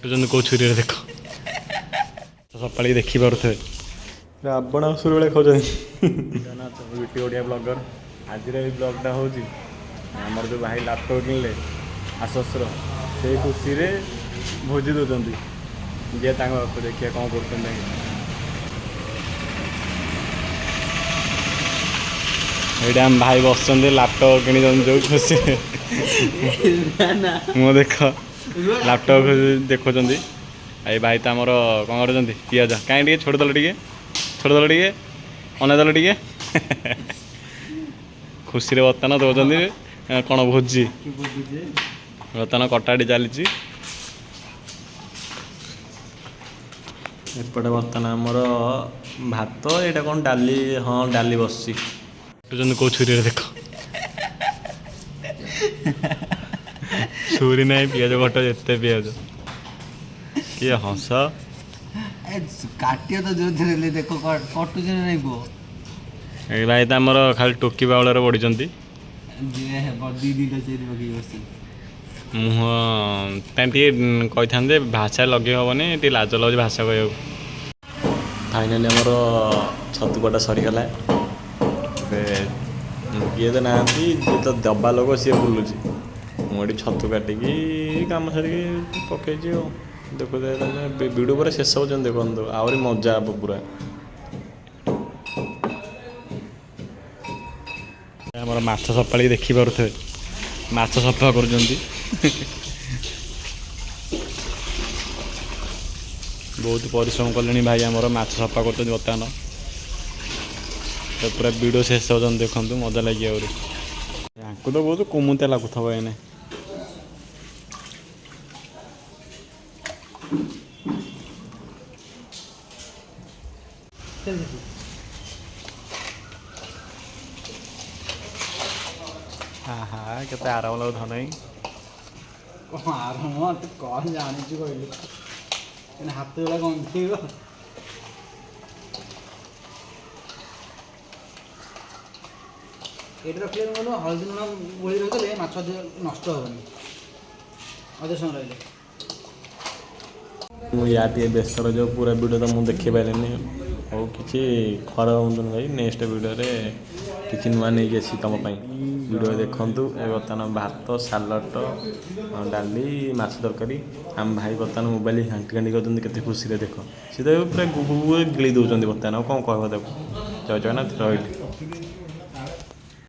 କାଟୁଛନ୍ତି କେଉଁ ଛୁରୀରେ ଦେଖ, ସକାଳେ ଦେଖିପାରୁଥିବେ। ରାବଣ ଅସୁର ଭଳିଆ ଖାଉଛନ୍ତି। ବିଟି ଓଡ଼ିଆ ବ୍ଲଗର। ଆଜିର ଏଇ ବ୍ଲଗଟା ହେଉଛି ଆମର ଯେଉଁ ଭାଇ ଲାପଟପ୍ କିଣିଲେ ଆସସ୍ର, ସେଇ ଖୁସିରେ ଭୋଜି ଦେଉଛନ୍ତି। ଯିଏ ତାଙ୍କ ପାଖକୁ, ଦେଖିବା କ'ଣ କରୁଛନ୍ତି। ଏଇଟା ଆମ ଭାଇ ବସିଛନ୍ତି, ଲାପଟପ୍ କିଣିଛନ୍ତି ଯେଉଁ ଖୁସିରେ। ମୁଁ ଦେଖ, ଲାପଟପ୍ ଦେଖୁଛନ୍ତି। ଏଇ ଭାଇ ତ ଆମର କ'ଣ କରୁଛନ୍ତି? ପିଆଜ କାହିଁ ଟିକେ ଛୋଟ ଦେଲ, ଟିକେ ଛୋଟ ଦେଲ, ଟିକେ ଅନେଇ ଦେଲ ଟିକେ। ଖୁସିରେ ବର୍ତ୍ତମାନ ଦେଉଛନ୍ତି କ'ଣ ଭୋଜି। ବର୍ତ୍ତମାନ କଟାକଟି ଚାଲିଛି ଏପଟେ। ବର୍ତ୍ତମାନ ଆମର ଭାତ, ଏଇଟା କ'ଣ ଡାଲି? ହଁ, ଡାଲି ବସିଛି। କାଟୁଛନ୍ତି କେଉଁ ଛୁରୀରେ ଦେଖ, ଛୁରୀ ନାହିଁ, ପିଆଜ କଟ। ଏତେ ପିଆଜ କିଏ ହସ। କାଟିବ ତ ଯୋଉଥିରେ ହେଲେ, ଦେଖ କଟୁଛି ନା ନାଇଁ କୁହ। ଏଇ ଭାଇ ତ ଆମର ଖାଲି ଟୋକି ବାଉଳରେ ପଡ଼ିଛନ୍ତି। ଯିଏ ହେବ ଦି ଦିଟା ଚେରି ପକେଇକି ବସିଛନ୍ତି। ମୁହଁ ପାଇଁ ଟିକେ କହିଥାନ୍ତେ, ଭାଷା ଲଗେଇ ହେବନି, ଟିକେ ଲାଜ ଲାଗୁଛି ଭାଷା କହିବାକୁ। ଫାଇନାଲି ଆମର ଛତୁ କଟା ସରିଗଲା। ଏବେ କିଏ ତ ନାହାନ୍ତି, ଯିଏ ତ ଦେବା ଲୋକ ସିଏ ବୁଲୁଛି। ମୁଁ ଏଠି ଛତୁ କାଟିକି କାମ ସାରିକି ପକେଇଛି। ଆଉ ଦେଖୁଥିବେ ତମେ ଭିଡ଼ିଓ ପୁରା ଶେଷ ପର୍ଯ୍ୟନ୍ତ ଦେଖନ୍ତୁ, ଆହୁରି ମଜା ହେବ ପୁରା। ଆମର ମାଛ ସଫାଳିକି ଦେଖିପାରୁଥିବେ, ମାଛ ସଫା କରୁଛନ୍ତି। ବହୁତ ପରିଶ୍ରମ କଲେଣି ଭାଇ ଆମର, ମାଛ ସଫା କରୁଛନ୍ତି ବର୍ତ୍ତମାନ। ତ ପୁରା ଭିଡ଼ିଓ ଶେଷ ପର୍ଯ୍ୟନ୍ତ ଦେଖନ୍ତୁ, ମଜା ଲାଗିବ ଆହୁରି। ୟାଙ୍କୁ ତ ବହୁତ କୁମୁନ୍ତିଆ ଲାଗୁଥିବ ଏଇନେ। ଆହା, କେତେ ଆରାମ ଲାଗୁଥିବ ନାଇଁ? କଣ ଆରାମ? ତୁ କଣ ଜାଣିଛୁ କହିଲୁ? ଏଇନା ହାତ ଗୁଡ଼ା ଗନ୍ଧେଇବ। ଏଇଠି ରଖିଲେ କଣ କହିଲୁ, ହଳଦୀ ଲୁଣ ଗୋଳି ରଖିଦେଲେ ମାଛ ଅଧିକ ନଷ୍ଟ ହେବନି, ଅଧିକ ସମୟ ରହିଲେ। ମୁଁ ୟା ଟିକେ ବ୍ୟସ୍ତ ରହିଯାଉ, ପୁରା ଭିଡ଼ିଓ ତ ମୁଁ ଦେଖେଇ ପାରିଲିନି। ଆଉ କିଛି ଖରାପ ଭାବନ୍ତୁନି ଭାଇ, ନେକ୍ସଟ ଭିଡ଼ିଓରେ କିଛି ନୂଆ ନେଇକି ଆସିବି ତୁମ ପାଇଁ। ଭିଡ଼ିଓ ଦେଖନ୍ତୁ। ଏ ବର୍ତ୍ତମାନ ଭାତ, ସାଲଡ଼, ଡାଲି, ମାଛ ତରକାରୀ। ଆମ ଭାଇ ବର୍ତ୍ତମାନ ମୋବାଇଲ ଘାଣ୍ଟି ଘାଣ୍ଟି କରୁଛନ୍ତି କେତେ ଖୁସିରେ ଦେଖ। ସେ ତ ଏବେ ପୁରା ଗୁ ଗୁ ଗୁ ଗିଳି ଦେଉଛନ୍ତି ବର୍ତ୍ତମାନ। ଆଉ କ'ଣ କହିବ ତାକୁ? ଜୟ ଜଗନ୍ନାଥ, ରହିଲି।